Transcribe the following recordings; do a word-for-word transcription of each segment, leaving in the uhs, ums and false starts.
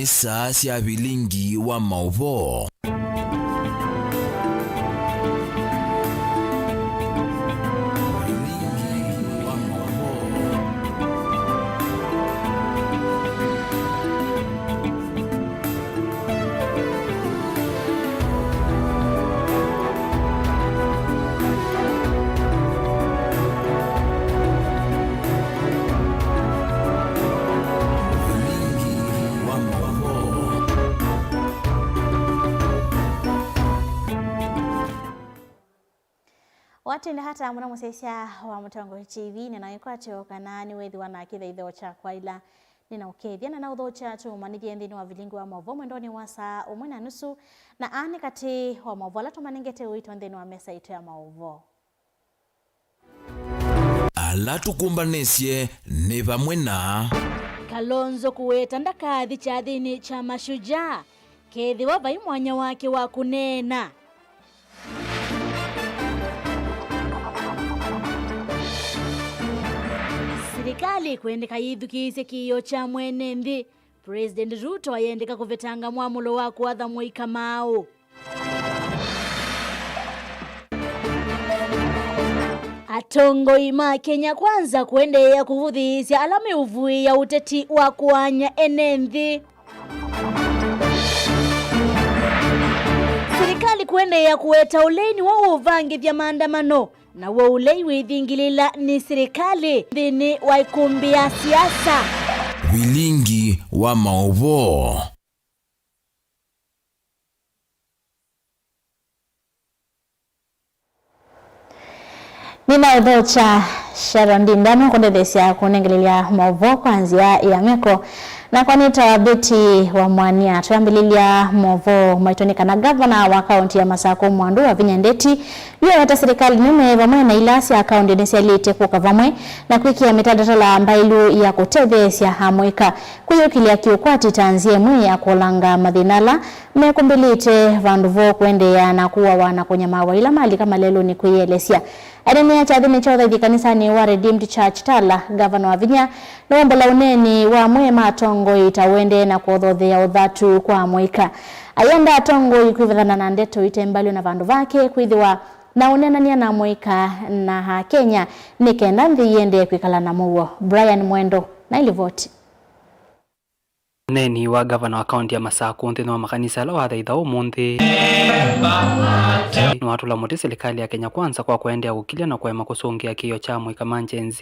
Saa sya vilingi wa maũvoo. Vilingi wa maũvoo. Watenda ata mũno mũsyaĩĩsya wa Mũtongoi T V, nĩna wĩkwatyo kana nĩwĩthĩwa na kĩthaitho kya kwaĩla. Nĩna ũkethya na naũthokya tũmanyĩthye nthĩnĩ wa vilingi wa maũvoo mwendonĩ wa saa ũmwe na nusu, na aa nĩ katĩ wa maũvoo ala tũmanengete ũito nthĩnĩ wa mesa itũ ya maũvoo. Ala tũkũmbanĩsye nĩ vamwe na Kalonzo kũweta ndakathi kyathĩnĩ kya Mashujaa kethĩwa vai mwanya wake wa kũneena. Silikalĩ kwendeka yĩthukĩĩsye kĩĩo kya mwene nthĩ. President Ruto ayendeka kũvetanga mwamũlo wa kũatha Mwai Kamau. Atongoi ma Kenya Kwanza kũendeea kũvũthĩĩsya ala meũvuĩĩa ũteti wa kũaany'a ene nthĩ. Silikalĩ kũendeea kũweta ũlei nĩw'o ũũvangĩthya maandamano. Naw'o ũlei wĩthingĩlĩla nĩ silikalĩ nthĩnĩ wa ĩkũmbĩ ya siasa. Vilingi wa maũvoo. Nĩnaũthokya Sharon Ndinda nũkũndetheesya kũnengelelya maũvoo kwa nzĩa ya meko. Nakwa nĩtawa Betty Wamwania. Twambĩlĩlya maũvoo maitũ nĩ kana ngavana wa kaũntĩ ya Masakũ Mwandu Wavinya Ndeti yu aweta silikalĩ nene vamwe na ila sya kaũntĩ nĩsyaĩlĩte kũka vamwe na kwĩkĩa mĩtalatala mbaĩlu ya kũtetheesya amũika kwĩyũkĩlya kĩũkwati ta nzĩa ĩmwe ya kũlanga mathĩna ala mekũmbĩlĩte vandũ voo kũendeea na kũawa na kũnyamaawa ila malika malelũnĩ kwĩyelesya. Aineenea kyathĩnĩ kya ũthaithi kanisanĩ wa Redeemed Church Tala, Ngavana Wavinya nĩwombola ũneeni wa amwe ma atongoi ta ũendee na kũthothea ũthatu kwa amũika. Ayenda atongoi kwĩvathana na ndeto ite mbaĩlu na vandũ vake kwĩthĩwa na ũneenany'a na amũika na Akenya nĩ kenda nthĩ iendee kwĩkala na mũuo. Brian Mwendo na ilivoti. Ũneeni wa ngavana wa kaũntĩ ya Masakũ nthĩnĩ wa makanisa ala wathaitha ũmũnthĩ nĩwatũla mũtĩ silikalĩ ya Kenya Kwanza kwa kũendeea kũkilya na kũema kũsũngĩa kĩĩo kya amũika ma Gen Z,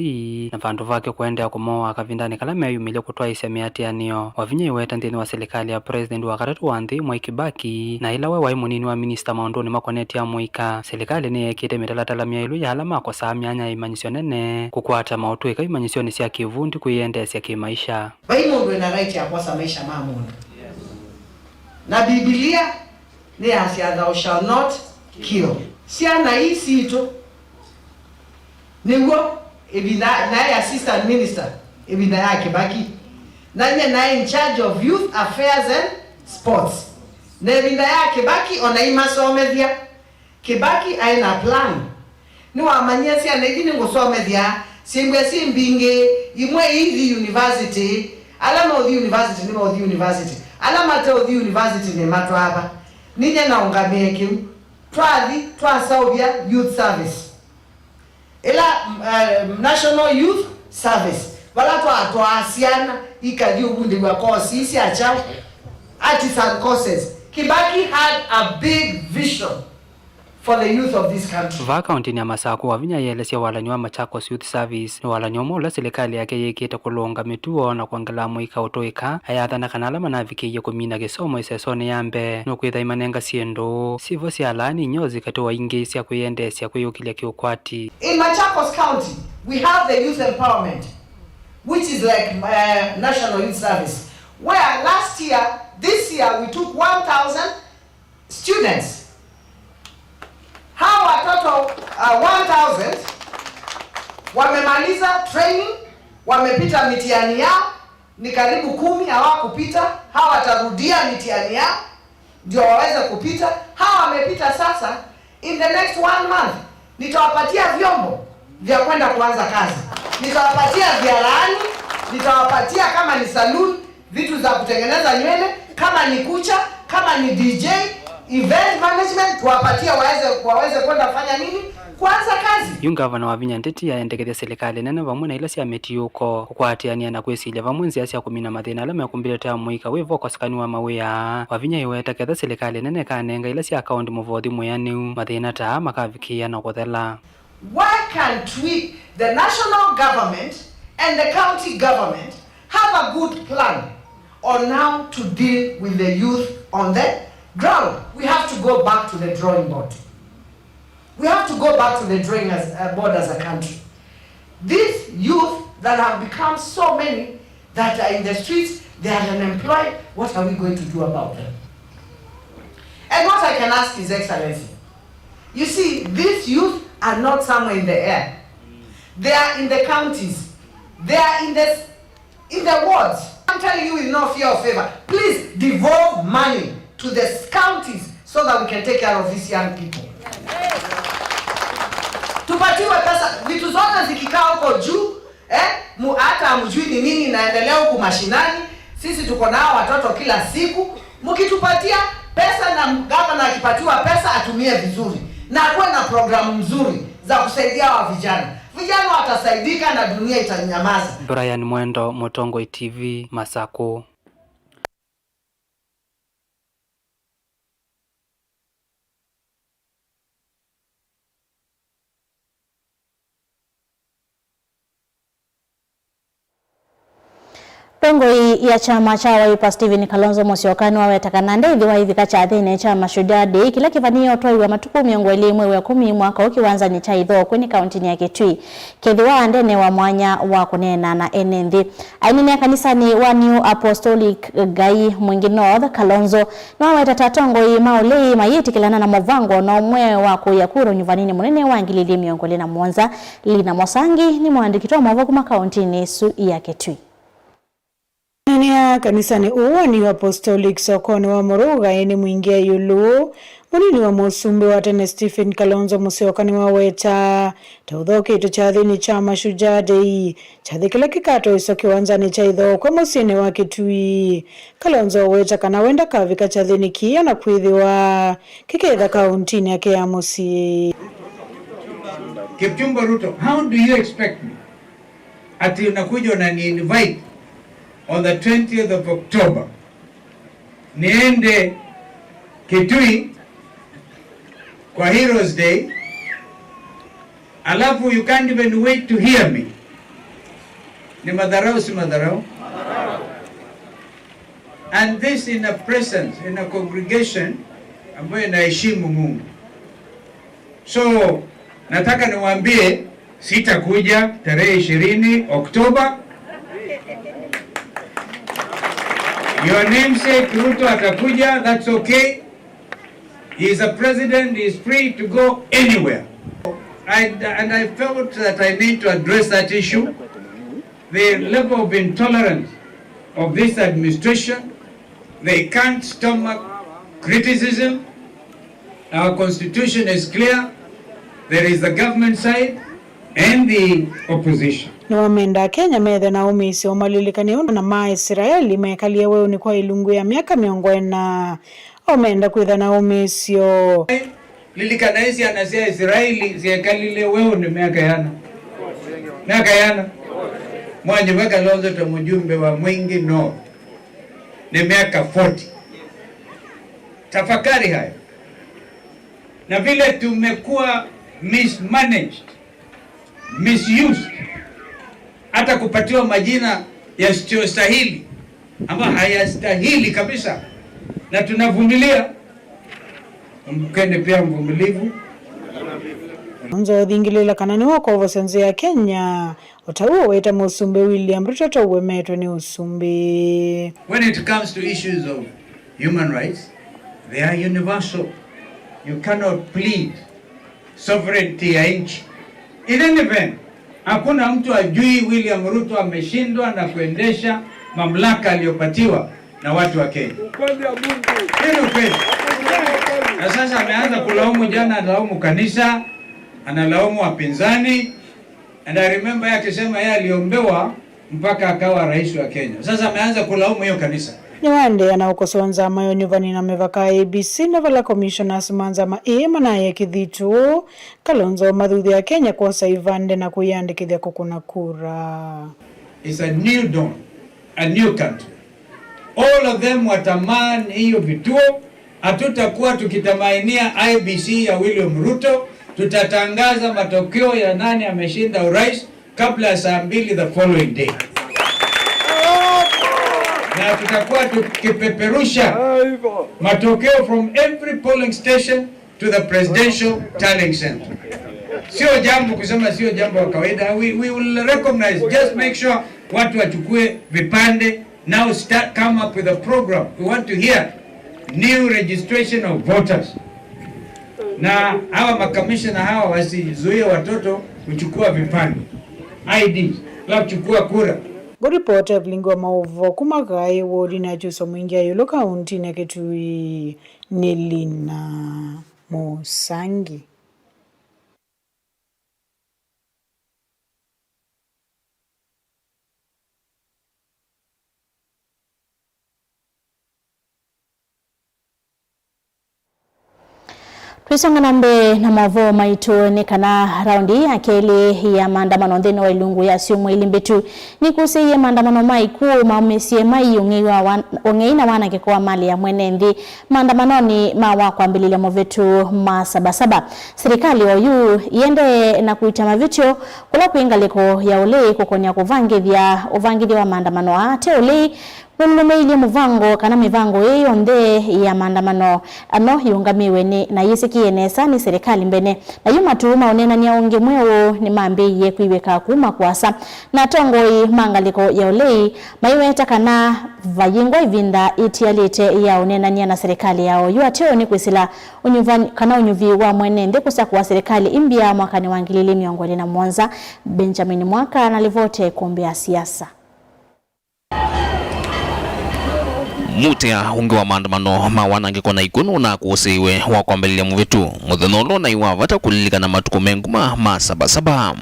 na vandũ vake kũendeea kũmooa kavindanĩ kala meyumĩlye kũtwaĩĩsya mĩatĩanĩo. Wavinya ĩweta nthĩnĩ wa silikalĩ ya President wa katatũ wa nthĩ, Mwai Kibaki, na ĩla we waĩ mũnini wa minista maũndũnĩ makonetye amũika, silikalĩ nĩyeekĩte mĩtalatala myaĩlu ya ala makosaa myanya ya imanyĩsyo nene, kũkwata maũtũĩka imanyĩsyonĩ sya kĩvundi kwĩyendeesya kĩmaisha. Vai mũndũ ena right ya kwosa maisha ma mũndũ. Na Bibilia nĩyasya, "Thou shalt not kill." Syana ii sitũ, nĩw'o ĩvinda naĩ assistant minister ĩvinda ya Kibaki, na nyie naĩ in charge of youth affairs and sports, na ĩvinda ya Kibaki ona imasomethya. Kibaki aĩ na plan. Nĩwamanyie syana ithi nĩngũsomethya syĩmbĩa syĩ mbingĩ, imwe iithi university. Ala meũthi university nĩmeũthi university, ala mateũthi university nĩmatwaa va. Ninyie naũngamĩe kĩu. Twathi twaseũvya youth service, ĩla, eh, National Youth Service, vala twatwaa syana ikathi ũvundĩw'a kosi sya kyaũ, artisan courses. Kibaki had a big vision for the youth of this country. Vaa kaũntĩnĩ ya Masakũ, Wavinya ayĩelesya walany'o wa Machakos Youth Service nĩ walany'o ũmwe ũla silikalĩ yake yĩkĩte kũlũnga mĩtuo na kwongela amũika ũtũĩka. Ayathana kana ala manavikĩie kũmina kĩsomo ĩsesonĩ ya mbee nũkwĩtha ĩmanenga syĩndũ. Sivo sya laani inyozi katĩ wa ingĩ sya kwĩyendeesya kwĩyũkĩlya kĩũkwati. In Machakos County, we have the youth empowerment, which is like, uh, National Youth Service, where last year, this year we took one thousand students. Hawa watoto, uh, one thousand wamemaliza training, wamepita mitihani yao, ni karibu kumi hawakupita. Hawa watarudia mitihani yao ndio waweze kupita. Hawa wamepita sasa, in the next one month nitawapatia vyombo vya kwenda kuanza kazi, nitawapatia vyalaani, nitawapatia kama ni saloon, Vitu za kutengeneza nywele, kama ni kucha, kama ni D J, event management, tuwapatie waweze, waweze kwenda kufanya nini? Kuanza kazi. Yu ngavana Wavinya Ndeti aendekethya silikalĩ nene vamwe na ila sya mĩtiũko kũkwatĩanĩa na kwĩsilya vamwe nzĩa sya kũmina mathĩna ala mekumbĩte ta mũika wĩ vo ũkosekani wa mawĩa. Wavinya aiweta ketha silikalĩ nene ĩkanenga ila sya kaũnti mũvothi mwĩanĩu, mathĩna ta aa makavikĩĩa na kũthela. Why can't we, the national government and the county government, have a good plan on how to deal with the youth on the ground? We have to go back to the drawing board. We have to go back to the drawing as, uh, board as a country. These youth that have become so many that are in the streets, they are unemployed. What are we going to do about them? And what I can ask His Excellency, you see, these youth are not somewhere in the air. They are in the counties. They are in the, in the wards. I'm telling you with no fear or favor, please devolve money to the counties so that we can take care of these young people. Tupatiwe pesa, vitu zote zikikaa huko juu, eh, mu-, hata hamjui ni nini inaendelea huku mashinani. Sisi tuko nao watoto kila siku. Mkitupatia pesa na gavana akipatiwa pesa atumie vizuri na akuwe na programu mzuri za kusaidia hawa vijana, vijana watasaidika na dunia itanyamaza. Brian Mwendo, Mũtongoi T V, Masakũ. Tongoi ya kyama kya Wiper Stephen Kalonzo Musyoka nĩwaweta kana ndethĩwa aivika kyathĩnĩ kya Mashujaa Day kĩla kĩvanĩĩe ũtwaĩwa matukũ mĩongo ĩlĩ mwei wa ĩkũmi mwaka ũũ kĩwanzanĩ kya Ithokwe nĩ kaũntĩnĩ ya Kitui. Kethĩwa ndenewa mwanya wa kũneena na ene nthĩ. Aineenea kanisanĩ wa New Apostolic Ngai Mwingi North, Kalonzo nĩwaweta ta atongoi ma ũlei mayĩtĩkĩlana na mũvango o na ũmwe wa kũĩa kura ũnyuvaninĩ mũnene wa ngili ilĩ mĩongo ĩlĩ na mũonza. Lina Mosangi nĩ mũandĩki wa maũvoo kuma kaũntĩnĩ ĩsu ya Kitui. Aineenea kanisanĩ ũũ wa New Apostolic sokonĩ wa Mũrũgaĩ nĩ Mwingi ĩũlũ, mũnini wa mũsumbĩ wa tene Stephen Kalonzo Musyoka nĩwaweta ta ũthoketwe kyathĩnĩ kya Mashujaa Day, kyathĩ kĩla kĩkatwaĩswa kĩwanzanĩ kya Ithokwe mũsyĩnĩ wa Kitui. Kalonzo aweta kana we ndakavika kyathĩnĩ kĩĩ ona kwĩthĩwa kĩketha kaũntĩnĩ yake ya mũsyĩ. Kipchumba Ruto, how do you expect me ati unakuja unani invite on the twentieth of October niende Kitui kwa Heroes Day, alafu you can't even wait to hear me. Ni madharau, si madharau? And this in a presence, in a congregation ambayo inaheshimu Mungu. So, nataka niwaambie, sitakuja tarehe ishirini Oktoba. Your namesake Ruto atakuja, that's okay. He is a president, he is free to go anywhere. I, and I felt that I need to address that issue. The level of intolerance of this administration, they can't stomach criticism. Our constitution is clear. There is the government side and the opposition. Nĩwamenda Akenya methe na ũmĩĩsyo ũmalilikane ũndũ ana ma Ĩsiraeli mekalie weũnĩ kwa ilungu ya myaka mĩongo ĩna. O menda kwĩtha na ũmĩĩsyo. Lilikana syana sya Ĩsiraeli syekalile weũnĩ myaka yana. Myaka yana. Mwanyuva Kalonzo ta mũjumbe wa Mwingi North nĩ myaka forty. Tafakari hayo. Na vile tumekuwa mismanaged, misused, hata kupatiwa majina yasiyostahili, ambayo hayastahili kabisa, na tunavumilia. Mkeni pia mvumilivu. Nzo thingilila kana nĩwe ũkovosya nzĩa ya Kenya, o ta ũu wĩta Mũsumbĩ William Ruto ta ũemetwe nĩ ũsumbĩ. When it comes to issues of human rights, they are universal. You cannot plead sovereignty ya nchi. In any event, hakuna mtu ajui William Ruto ameshindwa na kuendesha mamlaka aliyopatiwa na watu wa Kenya. Ukweli ya Mungu. Hiyo ni ukweli. Na sasa ameanza kulaumu, jana analaumu kanisa, analaumu wapinzani. And I remember yeye akisema yeye aliombewa mpaka akawa rais wa Kenya. Sasa ameanza kulaumu hiyo kanisa. Nĩwaendeea na ũkosoa nzama ya ũnyuvani na mĩvaka A B C, na vala commissioners ma nzama ĩĩ manaĩe kĩthitũ, Kalonzo mathuthya Kenya kwosa ivande na kwĩyandĩkĩthya kũkũna kura. It's a new dawn, a new country. All of them watamani hiyo vituo. Hatutakuwa tukitamainia I E B C ya William Ruto. Tutatangaza matokeo ya nani ameshinda urais kabla ya saa mbili the following day, na tutakuwa tukipeperusha matokeo from every polling station to the presidential tallying center. Sio jambo kusema, sio jambo la kawaida. We, we will recognize, just make sure watu wachukue vipande. Now start, come up with a program. We want to hear new registration of voters. Na hawa makamishna hawa wasizuie watoto kuchukua vipande, I D, la kuchukua kura. Ngũripota Evelyn wa Maũvoo kuma Kaĩ wodinĩ ya Kyuswa Mwingĩ ya Ĩũlũ kaũntĩnĩ ya Kitui nĩ Lina Mũsangi. Twĩsonga na mbee na maũvoo maitũ, nĩ kana raundi ya kelĩ ya maandamano nthĩnĩ wa ilungu ya syumwa ilĩ mbĩtu nĩkusĩie maandamano ma ikuũ maumĩsye mai ũng'ei wa wan-, ũng'ei na wanangĩko wa mali ya mwene nthĩ maandamanonĩ ma wa kwambĩlĩlya mũvĩtu ma Saba Saba. Silikalĩ oyu ĩendee na kũita mavĩtyo kũla kwĩ ngalĩko ya ũlei kũkonya kũvangĩthya ũvangĩthya wa maandamano aa ate ũlei. Nũlũmĩilye mũvango kana mĩvango ĩĩ yonthe ya maandamano ano yĩũngamĩwe nĩ na yĩsĩkĩe nesa nĩ silikalĩ mbene. Na yu matuu ma ũneenany'a ũngĩ mweũ nĩmambĩĩie kwĩw'ĩka kuma kũasa, na atongoi ma ngalĩko ya ũlei maiweta kana vayĩngwa ĩvinda ĩtialĩte ya ũneenany'a na silikalĩ ya oyu ateo nĩ kwĩsĩla ũnyuvan-, kana ũnyuvi wa mwene nthĩ kũsakũa silikalĩ ĩmbya mwakanĩ wa ngili ilĩ mĩongo ĩlĩ na mũonza. Benjamin Mwaka na livoti ya ĩkũmbĩ ya siasa. Mũtĩa ũngĩ wa maandamano ma wanangĩko na ikuũ nũnakũsĩiwe wa kwambĩlĩlya mũvĩtu, mũthenya ũla ũnaĩ wa vata kũlilikana matukũ me nguma ma Saba Saba.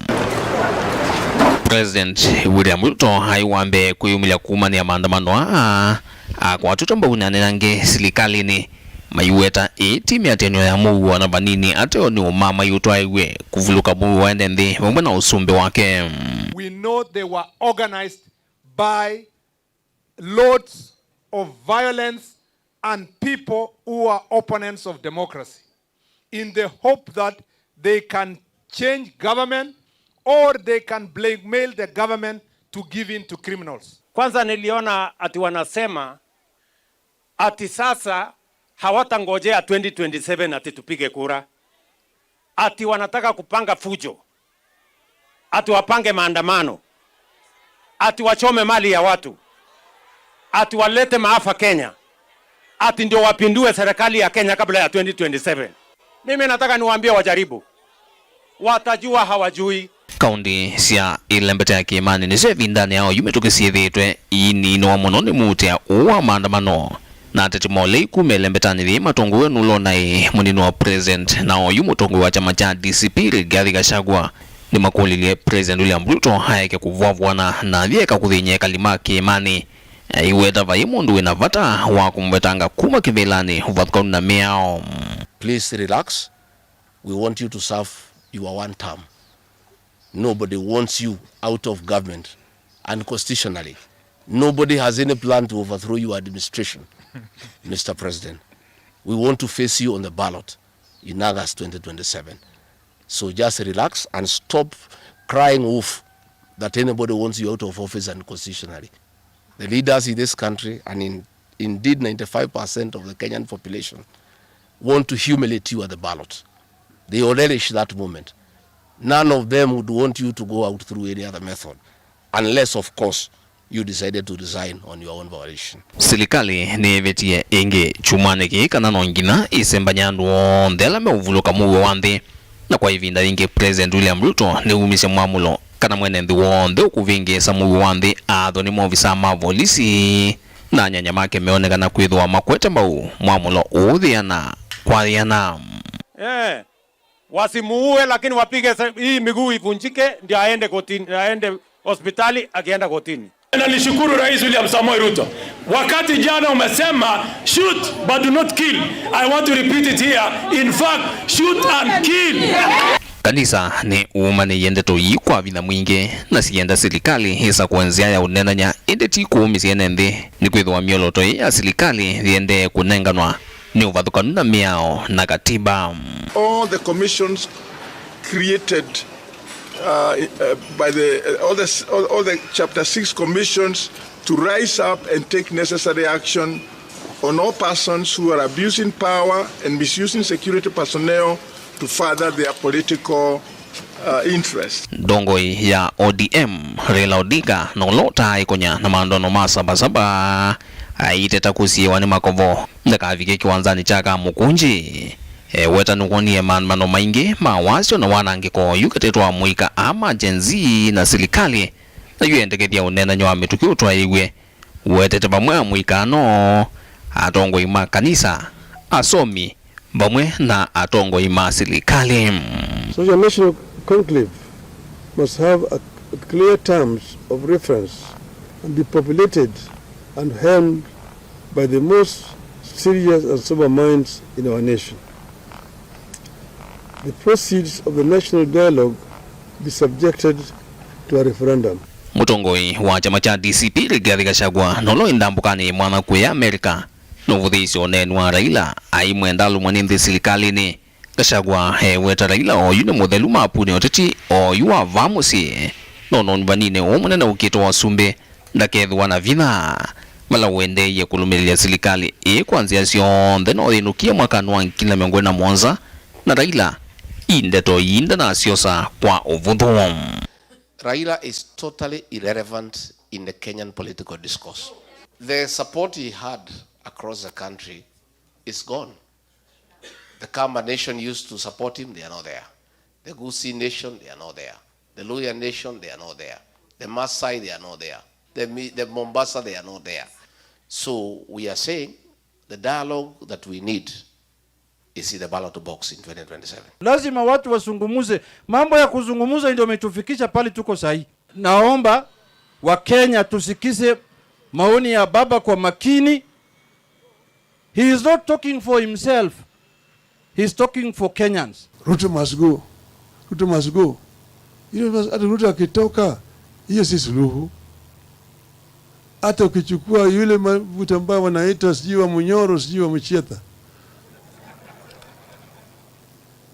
President William Ruto aĩ wa mbee kwĩyumĩlya kumanĩa maandamano aa, akwatĩtwe mbau nĩ anenangĩ silikalĩnĩ, maiweta ĩĩ ti mĩatĩanĩo ya mũuo na vanini, ateo nĩ ũmaa maiũtwaĩw'e kũvulũka mũuo wa ene nthĩ vamwe na ũsumbĩ wake. We know they were organized by lots of violence and people who are opponents of democracy in the hope that they can change government or they can blackmail the government to give in to criminals. Kwanza niliona ati wanasema ati sasa hawatangojea twenty twenty-seven ati tupige kura. Ati wanataka kupanga fujo, ati wapange maandamano, ati wachome mali ya watu, ati walete maafa Kenya, ati ndio wapindue serikali ya Kenya kabla ya twenty twenty-seven. Mimi nataka niwaambie wajaribu, watajua hawajui. Kaunti sya ĩlembeta ya kĩĩmanĩ nĩsyo ĩvindanĩ ya oyu mĩtũkĩ syĩthĩĩtwe iiniinĩwa mũno nĩ mũutĩa ũũ wa maandamano. Na ateti ma ũlei kuma ĩlembetanĩ yĩĩ matongoew'e nũla ũnaĩ mũnini wa president, na oyu mũtongoi wa kyama kya D C P Rigathi Gachagua nĩmakũlilye President William Ruto aeke kũvũavũana na athi eka kũthĩny'a ekali ma kĩĩmanĩ, aiweta vai mũndũ wĩna vata wa kũmũvetanga kuma kĩvĩlanĩ ũvathũkanu na mĩao. Please relax. We want you to serve your one term. Nobody wants you out of government unconstitutionally. Nobody has any plan to overthrow your administration, Mister President. We want to face you on the ballot in August twenty twenty-seven. So just relax and stop crying wolf that anybody wants you out of office unconstitutionally. The leaders in this country, and in, indeed ninety-five percent of the Kenyan population, want to humiliate you at the ballot. They will relish that moment. None of them would want you to go out through any other method, unless, of course, you decided to resign on your own volition. Silikalĩ nĩĩvĩtie ĩngĩ kyumwanĩ kĩĩ kana no nginya ĩsembany'a andũ onthe ala meũvulũka mũuo wa nthĩ, na kwa ĩvinda yĩngĩ President William Ruto nĩwumisye mwamũlo kana mwene nthĩ w'onthe ũkũvĩngĩĩsa mũuo wa nthĩ aathwe nĩ maovisaa ma volisi, na anyanya make meonekana kwĩthĩwa makwete mbau mwamũlo ũũ yĩana kwa yĩana. Eh, wasimuue, lakini wapige se-, hii miguu ivunjike, ndio aende kotini, aende hospitali, akienda kotini. Nalishukuru Rais William Samoei Ruto. Wakati jana umesema, "Shoot but do not kill." I want to repeat it here. In fact, shoot and kill. Kanisa nĩ uumanĩie ndeto ii kwa vinya mwingĩ na sienda silikalĩ ĩsakũe nzĩa ya ũneenany'a, ĩndĩ ti kũũmĩsya ene nthĩ, nĩkwĩthĩwa myolooto ĩĩ ya silikalĩ yĩendee kũnenganwa nĩ ũvathũkanu na mĩao na katiba. All the commissions created, uh, uh, by the, uh, all the s-, all, all the Chapter six commissions to rise up and take necessary action on all persons who are abusing power and misusing security personnel to further their political, uh, interests. Ndongoi ya O D M, Raila Odinga, na ũla ũtaaĩkũnya na maandano ma Saba Saba, aiteta kũsiĩwa nĩ makovo ndakavike kĩwanzanĩ kya Kamũkũnjĩ. Eweta nĩwonie maandamano maingĩ ma wasyo na wanangĩko yu katĩ wa mũika aa ma Gen Z na silikalĩ, na yu endekethya ũneenany'a wa mĩtũkĩ ũtwaĩĩw'e. Wetete vamwe amũika ano, atongoi ma kanisa, asomi, vamwe na atongoi ma silikalĩ. Such a national conclave must have a, a clear terms of reference and be populated and helmed by the most serious and sober minds in our nation. The proceeds of the national dialogue be subjected to a referendum. Mũtongoi wa kyama kya D C P Rigathi Gachagua, na ũla wĩ ndambũkanĩ yĩ mwanya kũya Amerika, nũvũthĩĩsye ũneeni wa Raila aimwenda alũmwe nĩ nthĩ silikalĩnĩ. Gachagua eweta Raila oyu nĩ mũthelu mapũnĩ ũteti oyu wa vaa mũsyĩ, no nũnyuvaninĩ ũũ mũnene ũkĩte wa ũsumbĩ ndakethĩwa na vinya. Vala ũendeeie kũlũmĩlĩlya silikalĩ ĩĩ kwa nzĩa syonthe no yĩnũkie mwakanĩ wa ngili na mĩongo ĩlĩ na mũonza, na Raila ii ndeto ii ndanasyosa kwa ũvũthũ. Raila is totally irrelevant in the Kenyan political discourse. The support he had across the country is gone. The Kamba Nation used to support him, they are not there. The Gusii Nation, they are not there. The Luhya Nation, they are not there. The Maasai, they are not there. The Mi-, the Mombasa, they are not there. So we are saying the dialogue that we need is in the ballot box in twenty twenty-seven. Lazima watu wazungumuze. Mambo ya kuzungumuza ndio imetufikisha pale tuko sahi. Naomba Wakenya tusikize maoni ya baba kwa makini. He is not talking for himself. He is talking for Kenyans. Ruto must go. Ruto must go. Ile mas-, hata Ruto akitoka, hiyo si suluhu. Hata ukichukua yule mafuta ambayo wanaita sijui wa Munyoro, sijui wa Muchietha,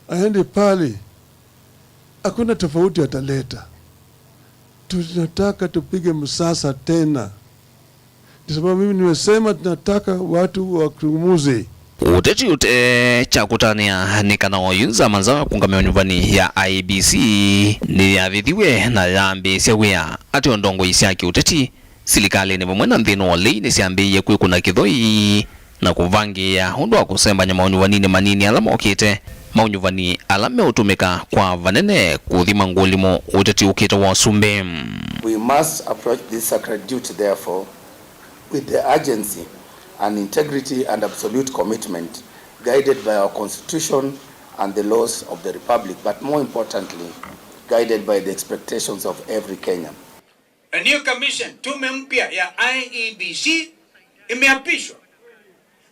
aende pale, hakuna tofauti ataleta. Tunataka tupige msasa tena. Ndio sababu mimi nimesema tunataka watu wazungumuze. Ũteti ũte kya kũtanĩa nĩ kana oyu nzama nza kũngamĩa nyuvani ya I E B C nĩyavĩthiw'e na yambĩĩsya wĩa atĩ o ndongoi sya kĩũteti silikalĩnĩ vamwe na nthĩnĩ wa ũlei nĩsyambĩĩie kwĩkũna kĩthoi na kũvangĩĩa ũndũ wa kũsembany'a maunyuvaninĩ manini ala mokĩte, maunyuvani ala meũtũmĩka kwa vanene kũthima ngũlimũ ũteti ũkĩte wa ũsumbĩ. We must approach this sacred duty, therefore, with the urgency and integrity and absolute commitment, guided by our Constitution and the laws of the Republic, but more importantly, guided by the expectations of every Kenyan. A new commission, tume mpya ya I E B C, imeapishwa.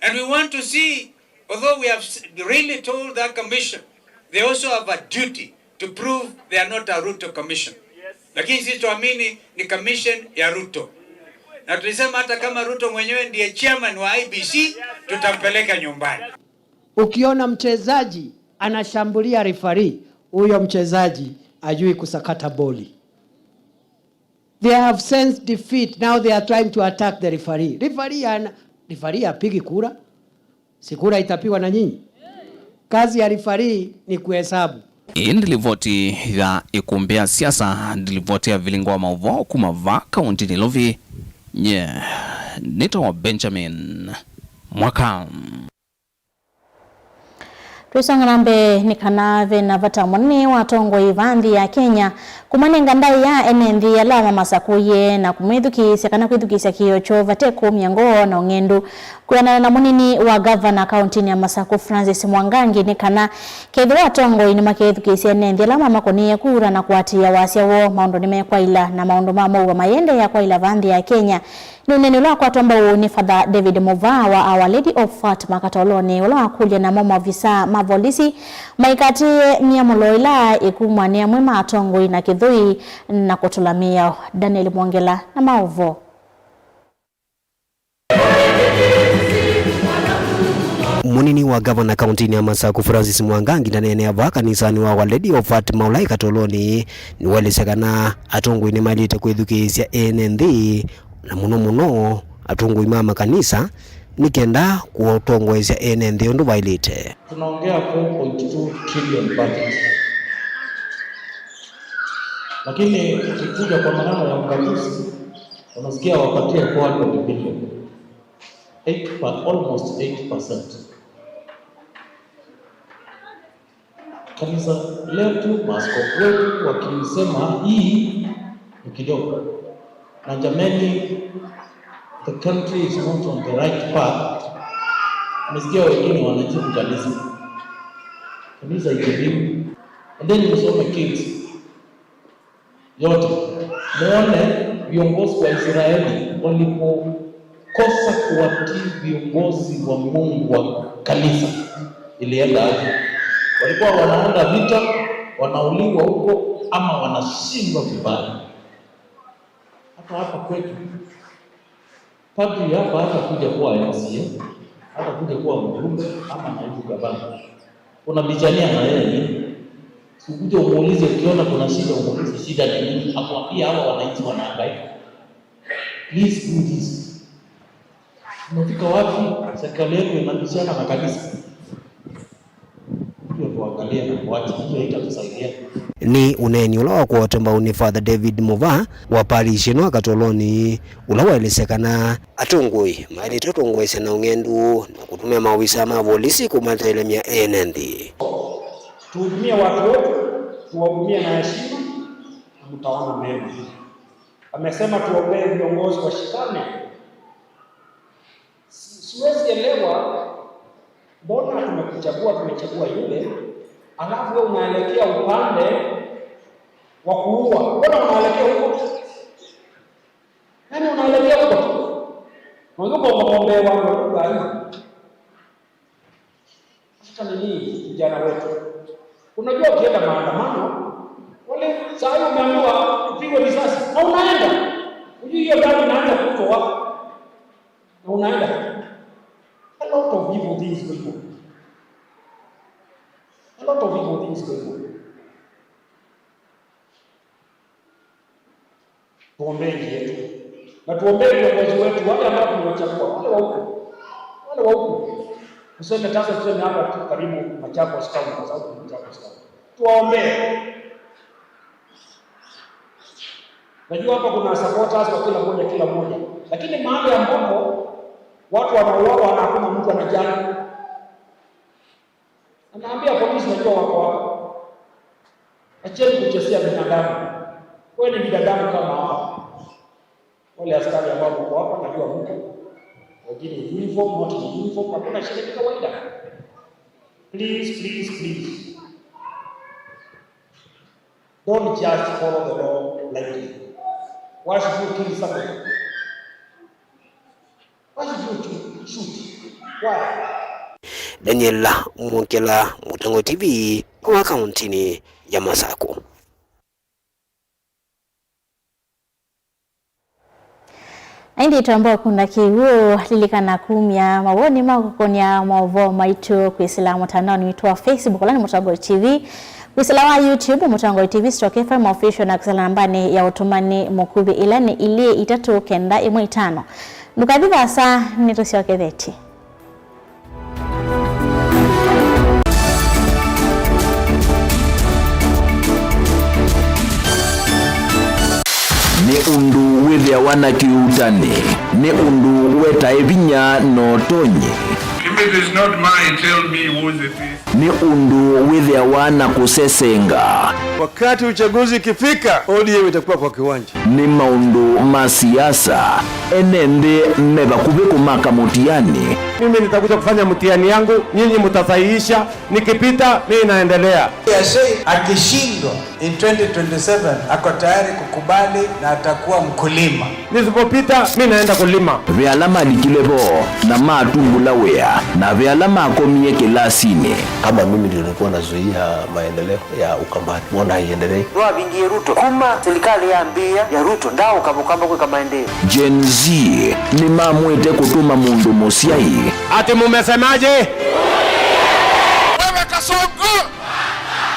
And we want to see, although we have s-, really told that commission, they also have a duty to prove they are not a Ruto commission. Lakini sisi tuamini ni commission ya Ruto. Na tulisema hata kama Ruto mwenyewe ndiye chairman wa I E B C, tutampeleka nyumbani. Ukiona mchezaji anashambulia referee, huyo mchezaji hajui kusakata boli. They have sensed defeat. Now they are trying to attack the referee. Referee ana, referee hapigi kura. Si kura itapigwa na nyinyi? Kazi ya referee ni kuhesabu. Ĩĩ nĩ livoti ya ĩkũmbĩ ya siasa, nĩ livoti ya vilingo wa maũvoo kuma vaa kaũnti Nairobi. Nye nĩtawa Benjamin Mwaka. Twĩsonga na mbee, nĩ kana ve na vata mũnene wa atongoi va nthĩ ya Kenya kũmanenga ndaĩa ene nthĩ ala mamasakũie na kũmethukĩĩsya kana kwĩthukĩĩsya kĩĩo kyoo vate kũmya ngoo na ũng'endu. Kwĩanana na mũnini wa ngavana kaũntĩnĩ ya Masakũ, Francis Mwangangi, nĩ kana kethĩwa atongoi nĩmakethukĩĩsya ene nthĩ ala mamakũnĩie kura na kũatĩĩa wasya woo, maũndũ nĩmekwaĩla na maũndũ ma mũuo mayĩendeea kwaĩla va nthĩ ya Kenya. Nĩ ũneeni ũla wakwatwa mbau nĩ Father David Muvaa wa Our Lady of Fatima Katoloni, ũla wakũlya namo maovisaa ma volisi maikatĩĩe myamũlo ĩla ĩkumw'a nĩ amwe ma atongoi na kĩthũi na kũtũla mĩao. Daniel Mwongela na maũvoo. Mũnini wa ngavana kaũntĩnĩ ya Masakũ, Francis Mwangangi, ndaneenea vaa kanisanĩ wa Our Lady of Fatima ũla ĩ Katoloni, nĩwaelesya kana atongoi nĩmaĩlĩte kwĩthukĩĩsya ene nthĩ, na mũno mũno atongoi ma makanisa, nĩ kenda kũtongoesya ene nthĩ ũndũ vaĩlĩte. Tunaongea four point two trillion budget. Lakini ukikuja kwa maneno ya ugatuzi, unasikia wapatie four hundred billion. Eight per, almost eight percent. Kanisa letu, maaskofu wetu wakisema hii ni kidogo. Na jameni, the country is not on the right path. Umesikia wengine wanajibu kanisa. Kanisa ikilimu. And then you so many kids. Yote. Muone viongozi wa Israeli walipokosa kuwatii viongozi wa Mungu wa kanisa, ilienda aje? Walikuwa wanaenda vita, wanauliwa huko, ama wanashindwa vibaya. Hata hapa kwetu, padri hapa hatakuja kuwa M C A, hatakuja kuwa mjumbe ama naibu gavana. Unabishania na yeye nini? Si ukuje umuulize, ukiona kuna shida umuulize shida ni nini, akwambie hawa wananchi wanahangaika. Please do this. Tumefika wapi? Serikali yetu inabishana na kanisa. Hiyo tuangalie na kuacha. Hiyo haitatusaidia. Nĩ ũneeni ũla wakwatwa mbau nĩ Father David Muvaa wa parish ĩno ya Katoloni, ũla waelesya kana atongoi maĩlĩte ũtongoesya na ũng'endu na kũtũmĩa maovisa ma volisi kũmatelemya ene nthĩ. Tuhudumie watu wetu, tuwahudumie na heshima na mtaona mema. Amesema tuombee viongozi washikane. Si-, siwezi elewa mbona tumekuchagua, tumechagua yule, alafu wewe unaelekea upande wa kuua. Mbona unaelekea huko? Yaani unaelekea huko tu. Unajua kwa kuombea watu wa Mungu hii. Hata nini, vijana wetu? Unajua ukienda maandamano, wale saa hii umeambiwa upigwe risasi, na unaenda. Hujui hiyo damu inaanza kuuzwa wapi. Na unaenda. A lot of evil things going on. A lot of evil things going on. Tuombee nchi yetu. Na tuombee viongozi wetu, wale ambao tumewachagua, wale wa huko. Wale wa huko. Tuseme sasa, tuseme hapa tu karibu Machakos Town, kwa sababu ni Machakos Town. Tuwaombee. Najua hapa kuna supporters wa kila mmoja, kila mmoja. Lakini mahali ambapo watu wanauawa na hakuna mtu anajali. Anaambia polisi, najua wako hapa. Acheni kuchezea binadamu. Wewe ni binadamu kama hao. Wale askari ambao mko hapa, najua mko. Wengine uniform, not in uniform, hakuna shida, ni kawaida. Please, please, please. Don't just follow the law blindly. Why should you kill somebody? Why should you shoot? Shoot? Why? Daniel Mwongela, Mũtongoi T V, kuma kaũntĩnĩ ya Masakũ. Na ĩndĩ twamba ũkunda kĩw'ũ, lilikana kumya mawoni ma kũkũnĩa maũvoo maitũ kwĩsĩla mũtandaonĩ witũ wa Facebook, ũla nĩ Mũtongoi T V, kwĩsĩla wa YouTube, Mũtongoi T V stroke F M Official, na kwĩsĩla nambanĩ ya ũtũmani mũkuvĩ, ĩla nĩ ilĩ itatũ kenda ĩmwe itano. Ndũkathi vaasa, nĩtũsyokethetye. Nĩ ũndũ wĩthĩawa na kĩuutani, nĩ ũndũ wetae vinya na ũtonyi. It is not mine, tell me whose it is. Nĩ ũndũ wĩthĩawa na kũsesenga. Wakati uchaguzi ikifika, O D M itakuwa kwa kiwanja. Nĩ maũndũ ma siasa, ene nthĩ me vakuvĩ kũmaka mũtiani. Mimi nitakuja kufanya mtihani yangu, nyinyi mtasahihisha, nikipita, mimi naendelea. Akishindwa in twenty twenty-seven, ako tayari kukubali na atakuwa mkulima. Nisipopita, mimi naenda kulima. Ve ala malikile vo na matumbũla wĩa, na ve ala makomie kĩlasinĩ. Kama mimi ndio nilikuwa nazuia maendeleo ya Ukambani, mbona haiendelei? Nĩwavingie Ruto. Kuma serikali yambĩĩa ya Ruto, ndaaũka Ũkamba kwĩka maendeeo. Gen Z nĩmamwĩte kũtũma mũndũ mũsyai. Ati mumesemaje? Wewe Kasongo!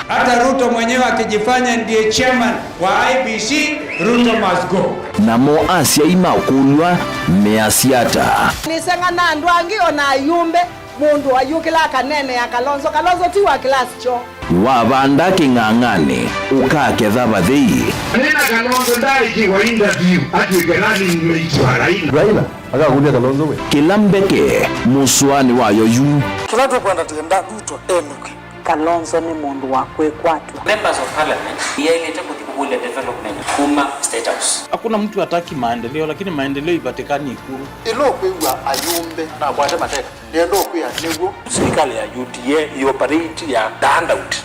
Hata Ruto mwenyewe akijifanya ndiye chairman wa I E B C, Ruto must go. Namo asyai makũlw'a measya ata? Nĩseng'ana andũ angĩ o na ayumbe. Mũndũ ayũkĩla akaneenea Kalonzo. Kalonzo ti wa class kyoo. Wavanda kĩng'ang'anĩ, ũkaketha vathei. Nĩna Kalonzo ndaaĩkĩwa interview atw'ĩke running mate wa Raila. Raila akakũlya Kalonzo we. Kĩla mbeke mũsoanĩ wayo yu. Kĩla tũkwenda tũyenda Ruto enũke. Kalonzo nĩ mũndũ wa kwĩkwatw'a. Members of Parliament yaĩlĩte kũthi kũkũlya development kuma State House. Hakuna mtu hataki maendeleo, lakini maendeleo ipatikani Ikulu. Ĩla ũkwĩw'a ayumbe nakwate mateka. Nĩenda ũkwĩa nĩw'o. Serikali ya U D A ĩoperate ya the handout.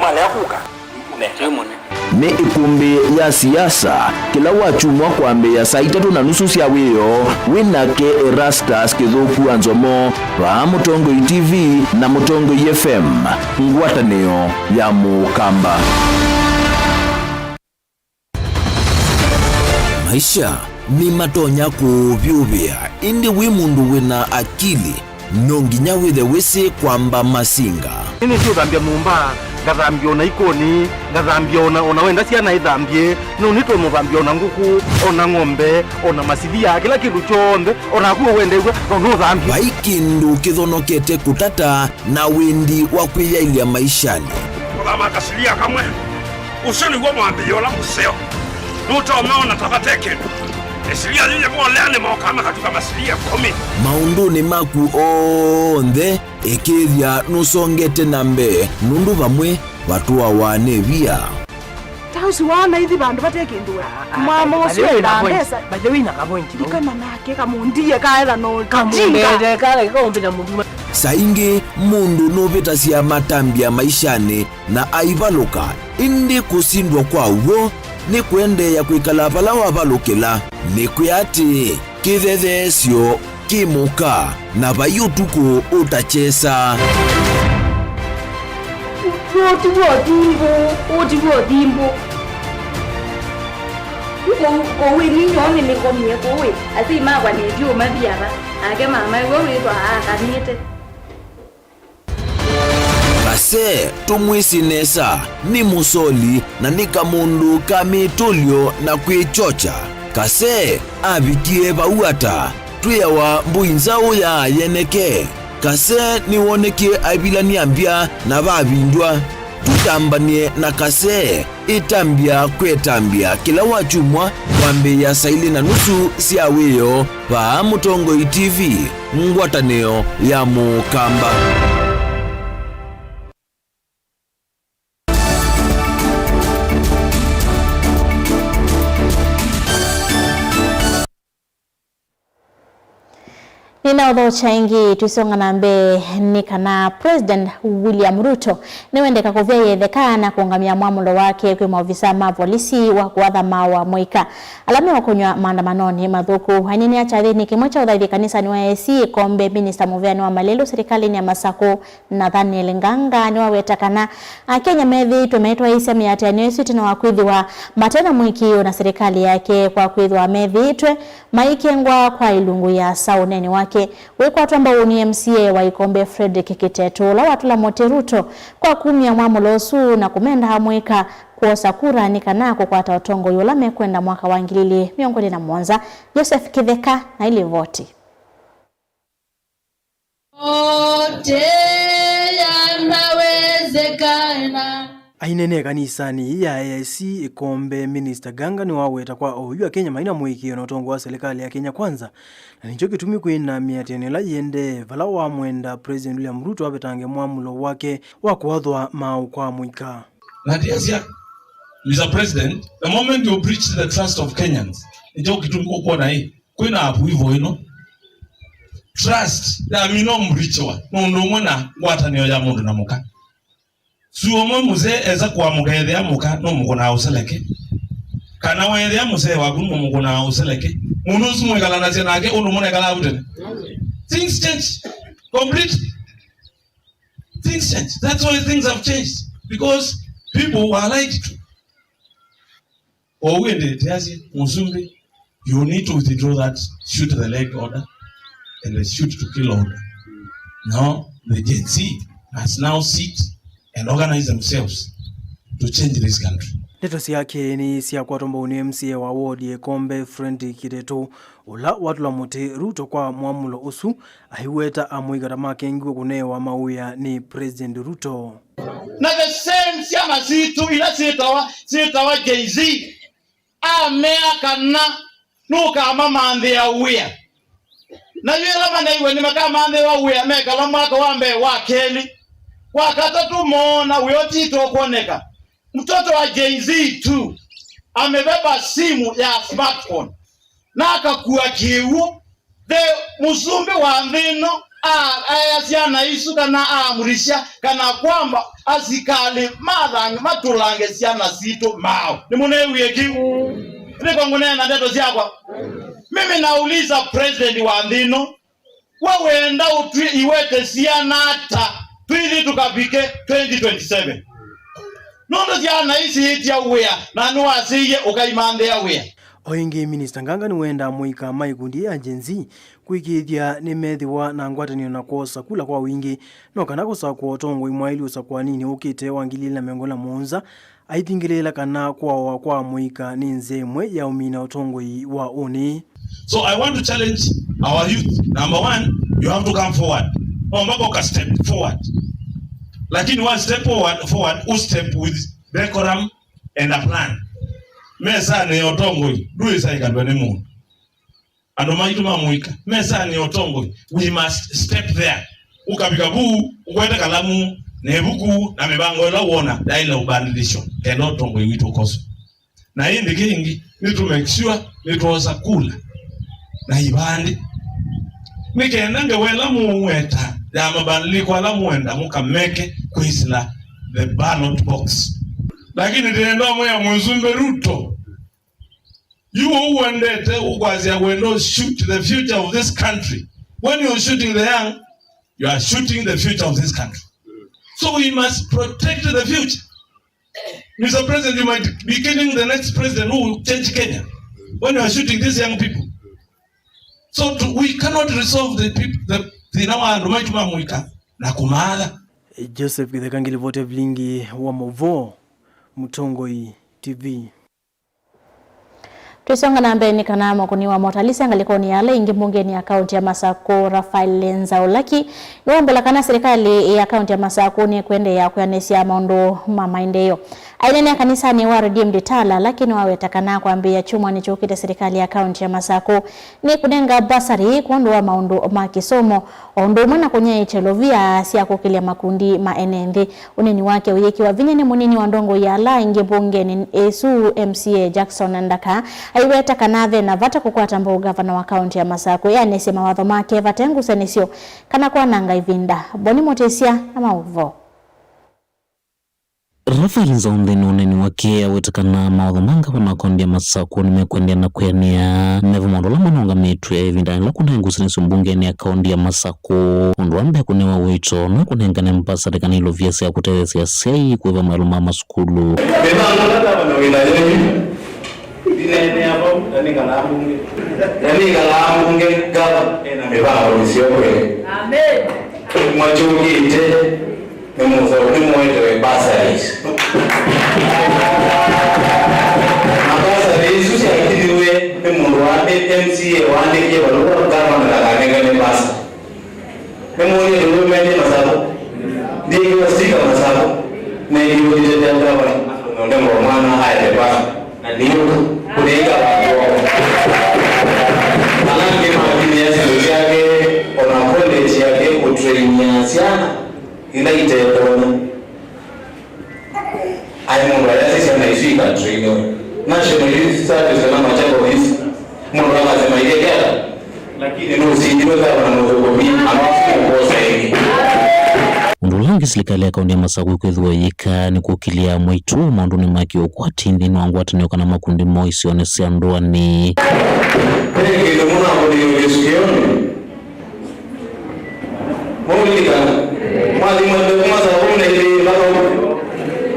Malea kũka, nĩ mũnene. Nĩ ĩkũmbĩ ya siasa kĩla wakyumwa kwambĩĩa saa itatũ na nusu sya wĩoo. Wĩ nake Erastus Kĩthũku wa Nzomo, vaa Mũtongoi T V na Mũtongoi F M, ngwatanĩo ya Mũkamba. Maisha nĩmatonya kũũvyũvĩa, ĩndĩ wĩ mũndũ wĩna akili, no nginya wĩthe wĩsĩ kwamba masinga. Nĩnĩsĩ ũthambya nyũmba, ngathambya ona ikoni, ngathambya ona, ona wenda syana ithambye, no nĩtwe mũthambya ona ngũkũ, ona ng'ombe, ona masilia, kĩla kĩndũ kyonthe, ona naku wendew'a, no nũthambye. Vai kĩndũ kĩthonokete kũtata na wendi wa kwĩyaĩlya maishanĩ. Kũthama kasilia kamwe. Ũsu nĩw'o mwambĩlĩo ũla mũseo. Nũtomeona ta vate kĩndũ. Ĩsilia yĩyĩ volea nĩmokaa makatuka masilia ĩkũmi. Maũndũnĩ maku onthe, ĩkĩĩthya nũsongete na mbee, nũndũ vamwe vatũawa nĩ via. Ta ũsu waona ithi vandũ vate kĩndũ we. Mama ũsu ena mbesa. By the way, na kavointi vau. Ndikana nake kamũndie kaetha no kamũndete kala kaũmbĩta mũthuma. Saa ingĩ mũndũ nũvĩtasya matambya maishanĩ na aivalũka, ĩndĩ kũsindwa kwa w'o nĩ kũendeea kwĩkala vala wavalũkĩla. Nĩkwĩa atĩĩ, kĩthetheesyo kĩ mũka, na vai ũtukũ ũtakyesa. Ũũ ti w'o thimbũ, ũũ ti w'o thimbũ. Kũu, kũu ĩninyoo nĩnĩkomie kũu ĩ, asyai makwa nĩtyo maviava, nake mama ĩwe wĩthwa akanĩte. Kasee, tũmwĩsĩ nesa, nĩ mũsoli na nĩ kamũndũ ka mĩtũlyo na kwĩkyokya. Kasee avikie vau ata? Twĩawa mbũi nzaũ ya yeneke. Kasee nĩwonekie aivilany'a mbya na vavindw'a. Tũtambany'e na Kasee. Ĩtambya kwĩ ĩtambya kĩla wakyumwa kwambĩĩa saa ilĩ na nusu sya wĩoo vaa Mũtongoi T V, ngwatanĩo ya Mũkamba. Nĩnaũthokya ĩngĩ, tũisonga na mbee, nĩ kana President William Ruto nĩwendeka kũvya ĩtheka na kũũngamya mwamũlo wake kwĩ maovisa ma volisi wa kũatha maaũ wa mũika ala meũkũnywa maandamanonĩ mathũku. Aineenea kyathĩnĩ kĩmwe kya ũthaithi kanisanĩ wa A A C Ĩkombe, minista mũveanĩ wa malelũ serikalĩnĩ ya Masakũ, Nathaniel Nganga nĩwaweta kana Akenya methĩĩtwe maitwaĩĩsya mĩatĩanĩo ĩsu ĩtina wa kwĩthĩwa mate na mũĩkĩĩo na serikali yake kwa kwĩthĩwa methĩĩtwe maikengwa kwa ilungu ya saa ũneeni wake. Wĩkwatwa mbau nĩ M C A wa Ĩkombe Fredrick Kĩtetũ, ũla watũla mũtĩ Ruto kwa kumya mwamũlo ũsu na kũmenda amũika kwosa kura nĩ kana kũkwata ũtongoi ũla mekwenda mwaka wa ngili ilĩ mĩongo ĩlĩ na mũonza. Joseph Kĩtheka na ilivoti. Yote yanawezekana. Aineenea kanisanĩ ĩĩ ya A I C Ĩkombe, Minista Nganga nĩwaweta kwa oyu Akenya maina mũĩkĩĩo na ũtongoi wa silikalĩ ya Kenya Kwanza, na nĩkyo kĩtumi kwĩ na mĩatĩanĩo ĩla yĩendee, vala wamwenda President William Ruto avetange mwamũlo wake wa kũathwa maaũ kwa mũika. Na ndiasya, Mister President, the moment you breach the trust of Kenyans, nĩkyo kĩtumi ũkwona ĩ, kwĩna approval ĩno. Trust yamina ũmbreachiwa nĩ ũndũ ũmwe na ngwatanĩo ya mũndũ na mũka. Su ũmwe mũsee esa kũamũka ethĩa mũka nũmũkũnaa ũseleke, kana weethĩa mũsee waku nũmũkũnaa ũseleke, mũndũ ũsu mwĩkalanasya nake ũndũ mũnekalaa vu tene. Things change. Completely. Things change. That's why things have changed. Because people were lied to. Oou ĩndĩ tĩasye, Mũsumbĩ, you need to withdraw that shoot the leg order and the shoot to kill order. Now, the Gen Z must now sit and organize themselves to change this country. Ndeto syake nĩ syakwatwa mbau nĩ M C A wa ward ya Ĩkombe, Fredrick Kĩtetũ, ũla watũla mũtĩ Ruto kwa mwamũlo ũsu, aiweta amũika ta makengiwe kũnewa mawĩa nĩ President Ruto. Na the same syana sitũ ila syĩtawa, syĩtawa Gen Z, amea kana nũkamamanthĩa wĩa. Na yu ĩla maneiwe nĩmakamanthĩwa wĩa mekala mwaka wa mbee, wa kelĩ, wa katatũ moona wĩa ũtitũ ũkwoneka. Mtoto wa Gen Z tu amebeba simu ya smartphone na akakua kĩw'ũ. The mũsumbĩ wa nthĩ ĩno a-, aea syana isu kana aamurisha kana kwamba asikalĩ mathange matũlange syana sitũ maaũ. Nĩmũneewie kĩu? Nĩko ngũneena ndeto syakwa. Mimi nauliza president wa nthĩ ĩno, we wenda ũtwi-, iwete syana ata tũithi tũkavike twenty twenty-seven? Nũndũ syana isi itia wĩa na nĩwasĩie ũkaimanthĩa wĩa. O ĩngĩ, Minista Nganga nĩwendaa mũika ma ikundi ya Gen Z kũĩkĩĩthya nĩmethĩwa na ngwatanĩo na kwosa kula kwa wingĩ, no kana kũsakũa ũtongoi mwaĩlu ũsakũaninĩ ũkĩte wa ngili ilĩ na mĩongo ĩlĩ na mũonza, aithingĩlĩĩla kana kũawa kwa mũika nĩ nzĩa ĩmwe ya ũmina ũtongoi wa ũnĩ. So I want to challenge our youth. Number one, you have to come forward. No mpaka uka step forward. Lakini wa step forward, forward, u step with decorum and a plan. Mesanĩ ya ũtongoi, ndwĩsa ĩkalw'a nĩ mũndũ. Andũ maitũ ma mũika, mesanĩ ya ũtongoi, we must step there. Ũkavika vu, ũkwete kalamu, na ĩvuku, na mĩvango ĩla wona yaĩle ũbandilishwa, kenda ũtongoi witũ ũkoswe. Na ĩndĩ kĩngĩ, nĩ to make sure nĩtwosa kula na ivandĩ. Nĩ kenda ngewa ĩla mũũweta ya mabadiliko ala mũenda mũkameke kwĩsĩla the ballot box. Lakini ndĩenda ũmwĩa Mũsumbĩ Ruto, yu ũu ũendete ũkwasya wendo shoot the future of this country. When you're shooting the young, you are shooting the future of this country. So we must protect the future. Mister President, you might be killing the next president who will change Kenya when you are shooting these young people. So to, we cannot resolve the peop-, the, thĩna wa andũ maitũ ma mũika na kũmaatha. Joseph Githeka ngilivoti ya vilingi wa Mũvoo, Mũtongoi T V. Twĩsonga na mbee nĩ kana mũkũni wa motalisa ngalĩkonĩ ya ala ingĩ mbungenĩ ya kaunti ya Masakũ, Raphael Nzaulaki, nĩwambũla kana silikalĩ ya kaunti ya Masakũ nĩkwendeea kwĩanĩsya maũndũ ma maendeeo. Aineenea kanisanĩ wa Redeemed Tala, Alaki nĩwaweta kana kwambĩĩa kyumwa nĩkyũkĩte silikalĩ ya kaunti ya Masakũ nĩkũnenga bursary kwondũ wa maũndũ ma kĩsomo, o ũndũ ũmwe na kũnyaĩĩkya ilovia sya kũkĩlya makundi ma ene nthĩ. Ũneeni wake ũyĩkĩwa vinya nĩ mũnini wa ndongoi ya ala aingĩ mbungenĩ ĩsu, M C A Jackson Ndaka, aiweta kana ve na vata kũkwata mbau ngavana wa kaunti ya Masakũ eanĩsye mawatho make vate ngusanĩsyo kana kwananga ĩvinda. Boni Mũtĩsya na maũvoo. Raphael Nzaũ nthĩnĩ wa ũneeni wake aweta kana mawatho ma ngavana wa kaunti ya Masakũ nĩmekũendeea na kwĩanĩa. Meva maũndũ ala manũngamĩtw'e ĩvindanĩ yĩla kũnaĩ ngusanĩsyo mbungenĩ ya kaunti ya Masakũ. Ũndũ wa mbee kũnewa ũito na kũnengane mbasarĩ kana ilovia sya kũtetheesya asyai kũĩva maĩlo ma masukulu. Mĩvango ĩla ngavana wĩ nayo yu, ndineenea vau, na nĩkalaa mbunge. Na nĩkalaa mbunge, ngavana ena mĩvango mĩseo kweli. Amen. Mwakyũkĩte, nĩ mũtheu, nĩ mũetewe bursaries. Na bursaries isu syakĩlĩwe nĩ mũndũ wa M C A waandĩkie valũa ngavana ndakanengane bursary. Nĩmwonie ndũlũmenie Masakũ. Ndĩkĩwa stika Masakũ. Nengiwe nĩtetea ngavana. Lakini nũsindilwe ngavana mũthũkũmi, anawasile kuosa ĩngĩ. Ũndũ ũla ũngĩ silikalĩ ya kaũntĩ ya Masakũ ĩkwĩthĩwa ĩyĩka nĩ kũkĩlya mwaitũ maũndũnĩ ma kĩũkwati nthĩnĩ wa ngwatanĩo kana makundi moo isionĩ sya ndũanĩ. Ve kĩndũ mũnakũlĩĩo kĩsukĩonĩ. Mũlilikana, mwathi mwende kuma saa kũmi na ilĩ mpaka ũmwe.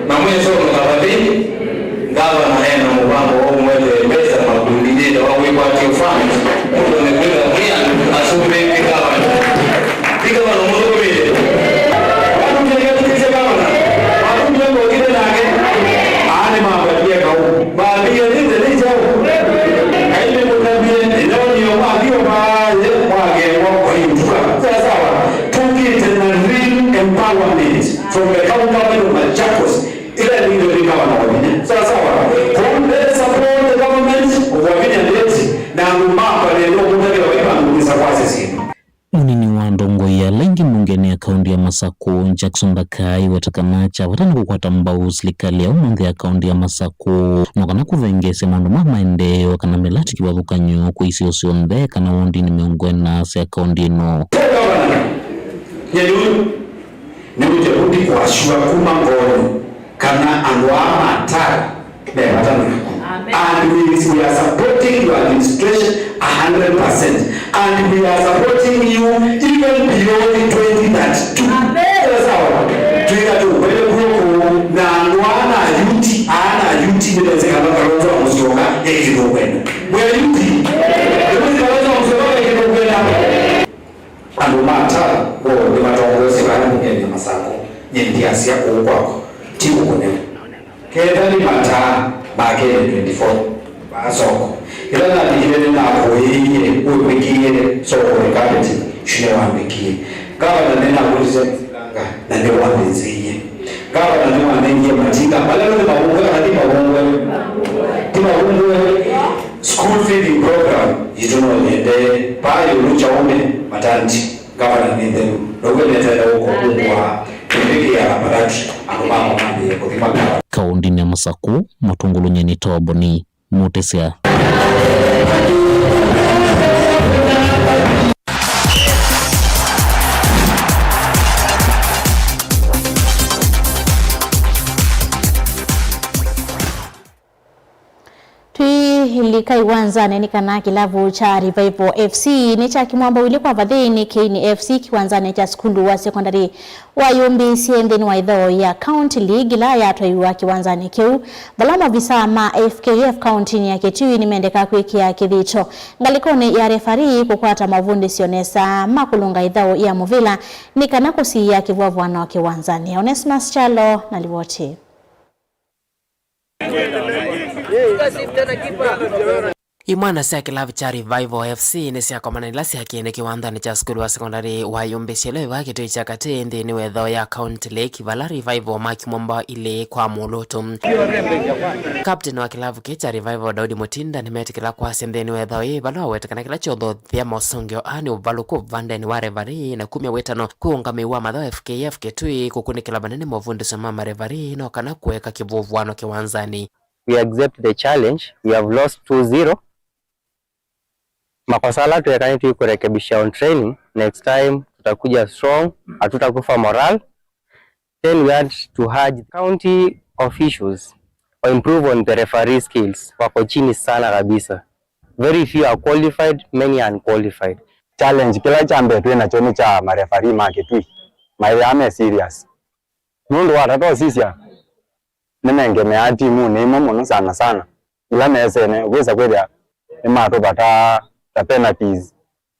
Na mwĩsonga vathĩ, ngavana ena mũvango wa ũmwete mbesa makundinĩ wa wĩkwatyo fund, mũndũ nĩ kwĩtha mwĩ andũ asumbĩke ngavana. Ti ngavana mũthũkũmĩte. Watumie kĩtukĩsya ngavana. Watumie ngokite nake. Aani mambĩie kau. Mbambĩie nĩ nthĩ nĩ njaũ. Kaĩ nĩmũtavie, nĩnonio mwathi o vaa, ye mwakengwa kwa ituka. Sawa sawa. Tũkĩte na real empowerment from the county government of Machakos. Ĩla nĩ ndio nĩ gavana wa vinya. Sawa sawa. Kwoou let's support the government of Wavinya Ndeti na andũ makwa nendo kũtavya vaima ngũmĩsa kwa sisi. Mũnini wa ndongoi ya ala ingĩ mbungenĩ ya kaũntĩ ya Masakũ, Jackson Ndaka, aiweta kana kya vata nĩ kũkwata mbau silikalĩ ya ũmũnthĩ ya kaũntĩ ya Masakũ, no kana kũthengeesya maũndũ ma maendeeo kana mĩlatĩ kĩvathũkany'o kwĩ isio syonthe kana wondinĩ mĩongo ĩna sya kaũntĩ ĩno. Gavana, nyeni ũyũ nĩwĩte kũthi kũasyũa kuma ngoonĩ kana andũ aa ma Tala me vata naku. Amen. And we, we are supporting your administration a hundred percent. And we are supporting you even beyond twenty thirty-two. Amen. Sawa sawa. Twĩka tũkwele kw'oko na andũ aa na ayuti, aa na ayuti nĩmesĩ kana Kalonzo wa Musyoka ekĩthũkwenda. Mwe ayuti, nĩmwĩsĩ Kalonzo wa Musyoka ekĩthũkwenda. Andũ ma Tala woo nĩmatongoesye vaa mbungenĩ ya Masakũ, nyie ndyasya kũũ kwakwa ti kũkũnĩwa. Kethwa nĩ mataa ma Kenya twenty-four vaa soko. Ĩla navikile nĩnakũĩie wĩkwĩkĩĩe soko ĩkapeti, yu nĩwambĩkie. Ngavana nĩnakũlĩsya mĩsilanga na nĩwambĩnzĩie. Ngavana nĩwanengie matinga. Vala nĩ mavungwe kana ti mavungwe? Ti mavungwe. School feeding program yitũ no yĩendee. Vaa ĩũlũ kyaũme maternity, ngavana nĩ ntheu. Now'o nĩtenda ũkũngũa kĩvĩkĩa laboratory andũ makwa mambĩĩe kũthima ngavana. Kaũndĩnĩ ya Masakũ, mũtũngũlũ nyeni Toboni Mũtĩsya. Twĩlika iwanzanĩ nĩ kana kĩlavu kya Revival F C nĩkyakimwa mbau ilĩ kwa vathĩ nĩ Keini F C kĩwanzanĩ kya sukulu wa sekondalĩ wayũmbĩĩsye nthĩnĩ wa ĩtheo ya County League ĩla yatwaiwa kĩwanzanĩ kĩu, vala maovisaa ma F K F kauntinĩ ya Kitui nĩmendeka kwĩkĩa kĩthito ngalĩkonĩ ya refarii kũkwata mavundĩsyo nesa ma kũlũnga ĩtheo ya mũvĩla nĩ kana kũsiĩĩa kĩvuavuano kĩwanzanĩ. Onesmus Kyalo na livoti. Imwana sya kĩlavu kya Revival F C nĩsyakomana ila syakĩe nĩ kĩwanzanĩ kya sukulu wa sekondalĩ wayũmbĩsye ĩla ĩvaa Kitui kya katĩ nthĩnĩ wa ĩtheo ya County League, vala Revival makimwa mbao ilĩ kwa mũlũtũ. Captain wa kĩlavu kĩĩ kya Revival, Daudi Mutinda, nĩmetĩkĩla kwasya nthĩnĩ wa ĩtheo yĩĩ vala waweta kana kĩla kyonthe thĩa mosongeo aa nĩ ũvalũku ũvandenĩ wa refarii na kumya wĩtano kwĩ ũngamĩi wa mathaũ F K F Kitui kũkunĩkĩla vanene mavundĩsyo ma marefarii no kana kũeka kĩvũvũano kĩwanzanĩ. We accept the challenge. We have lost two zero. Makosa ala tweeka nĩtwĩkũrekebisha on training. Next time tutakuja strong, hatutakufa moral. Then we had to urge county officials to improve on the referee skills. Wako chini sana kabisa. Very few are qualified, many are unqualified. Challenge kĩla kya mbee twĩ nakyo nĩ kya marefarii ma Kitui. Maĩaa me serious. Nũndũ wa tata ũsisya nĩmengemeaa timunĩ imwe mũno sana sana ila mesene, ũkwĩsa kwĩthĩa nĩmatũvataa ta penalties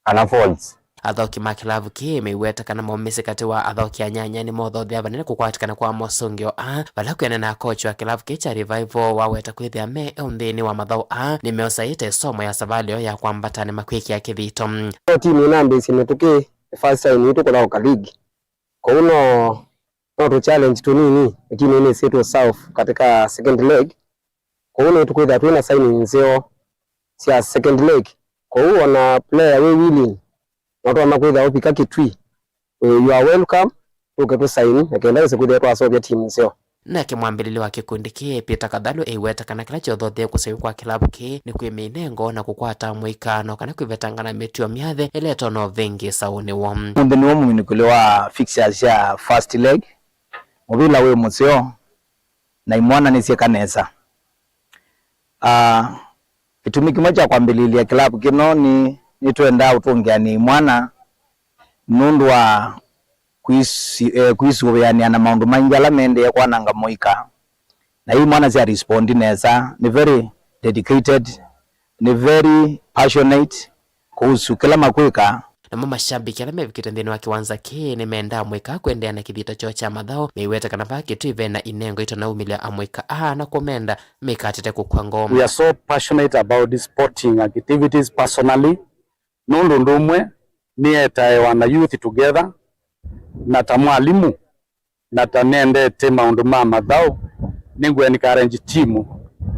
kana faults. Athaũki ma kĩlavu kĩĩ meiweta kana maumĩsye katĩ wa athaũki anyanya nĩmothothea vanene kũkwatĩkana kwa mosũngĩo aa, vala kwĩanana na kochi wa kĩlavu kĩĩ kya Revival waweta kwĩthĩa me eũ nthĩnĩ wa mathaũ aa nĩmeũsaĩte ĩsomo ya savalĩ yoo ya kwambatanĩ makwĩkĩa kĩthito. Ĩno timu ĩnambĩĩsye mĩtũkĩ, the first time yitũ kũthaũka league. Kwoou no, no tũ challenge tũnini, ĩtimu ĩnĩsĩtwe serve katika second leg. Kwoou nĩtũkwĩthĩa twĩ na signing nzeo sya second leg. Kwoou ona player wĩ willing, no twama kwĩthĩa ũvika Kitui, eh, you are welcome, tũke tũ sign, na kenda wĩse kwĩthĩa twaseũvya timu nzeo. Nake mwambĩlĩlya wa kĩkundi kĩĩ, Peter Kathalu, eiweta kana kĩla kyothoothie kũseũvw'a kwa kĩlavu kĩĩ nĩ kwĩmya inengo na kũkwata mũika, no kana kwĩvetangana mĩtuo myathe ĩla ĩtonya ũvĩngĩĩsa ũnĩ woo. Ũmũnthĩ nĩw'o mũminũkĩlyo wa fixtures sya first leg. Mũvĩla wĩ mũseo na imwana nĩsyĩka nesa. Ah, kĩtumi kĩmwe kya kwambĩlĩlya kĩlavu kĩno nĩ, nĩtwendaa ũtũngĩanĩa imwana nũndũ wa kwĩsu-, eh, kwĩsũvĩanĩa na maũndũ maingĩ ala maendee kwananga mũika. Na yu imwana sya respond nesa, nĩ very dedicated, nĩ very passionate kuhusu kĩla makwĩka. Namo mashabiki ala mevikĩte nthĩnĩ wa kĩwanza kĩĩ nĩmendaa mũika kũendeea na kĩthito kyoo kya mathaũ, meiweta kana vaa Kitui vena inengo itanaumĩlya amũika aa na kũmenda mĩikatĩte kũkw'a ngoo. We are so passionate about these sporting activities personally, nũndũ ũndũ ũmwe nĩetae wana youth together, na ta mwalimũ, na ta nendete maũndũ ma mathaũ, nĩngũ encourage timu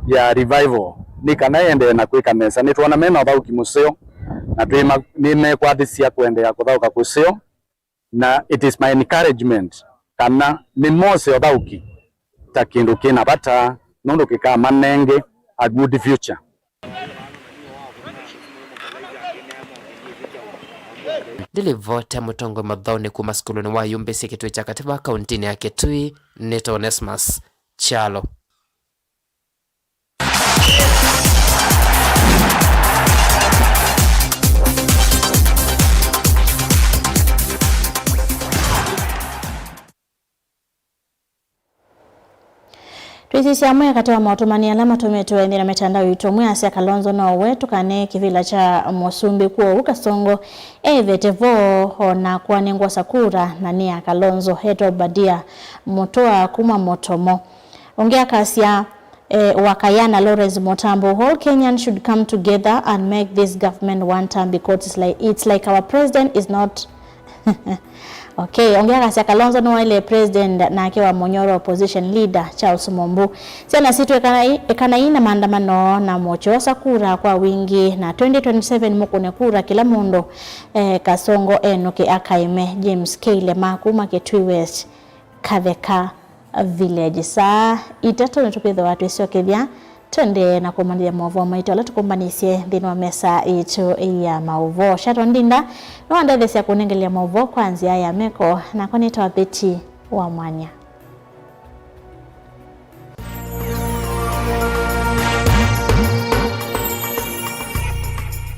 ya Revival nĩ kana ĩendee na kwĩka nesa. Nĩtwona mena ũthaũki mũseo, na twĩma-, nĩmekwatĩsya kũendeea kũthaũka kũseo, na it is my encouragement kana nĩmose ũthaũki ta kĩndũ kĩna vata, nũndũ kĩkamanenge a good future. Ndĩlivote mũtongoi mathaũnĩ kuma sukulunĩ wa yumbĩsya Kitui kya Katĩ vaa kauntinĩ ya Kitui, nĩtawa Onesmus Kyalo. Twĩsisya amwe katĩ wa maũtũmani ala matũmĩtwe nthĩnĩ wa mĩtandao yitũ. Ũmwe asya Kalonzo nowe tũkane kĩvĩla kya mũsumbĩ, kwoou Kasongo eĩvete vo, o nakwa nĩngwosa kura na nĩ ya Kalonzo. Etwa Obadia Mũtũa kuma Mũtomo. Ũngĩ akasya, eh, Wakayana Lawrence Mũtambo, all Kenyans should come together and make this government one term because it's like, it's like our president is not Okay, ũngĩ akasya Kalonzo nĩwaĩle president nake wa Mũnyoro opposition leader Charles Mũmbu. Syana sitũ ekanai, ekanai na maandamano na mũkyosa kura kwa wingi, na twenty twenty-seven mũkũne kura kĩla mũndũ, eh, Kasongo enũke akaĩme. James K Lema kuma Kitui West, Katheka Village. Saa itatũ nĩtũkwĩthĩwa twĩsyokethya. Twendee na kũmanyĩthya maũvoo maitũ ala tũkũmbanĩsye nthĩnĩ wa mesa yitũ ya maũvoo. Sharon Ndinda nĩwandetheesya kũnengelea maũvoo kwa nzĩa ya meko, nakwa nĩtawa Betty wa Mwanya.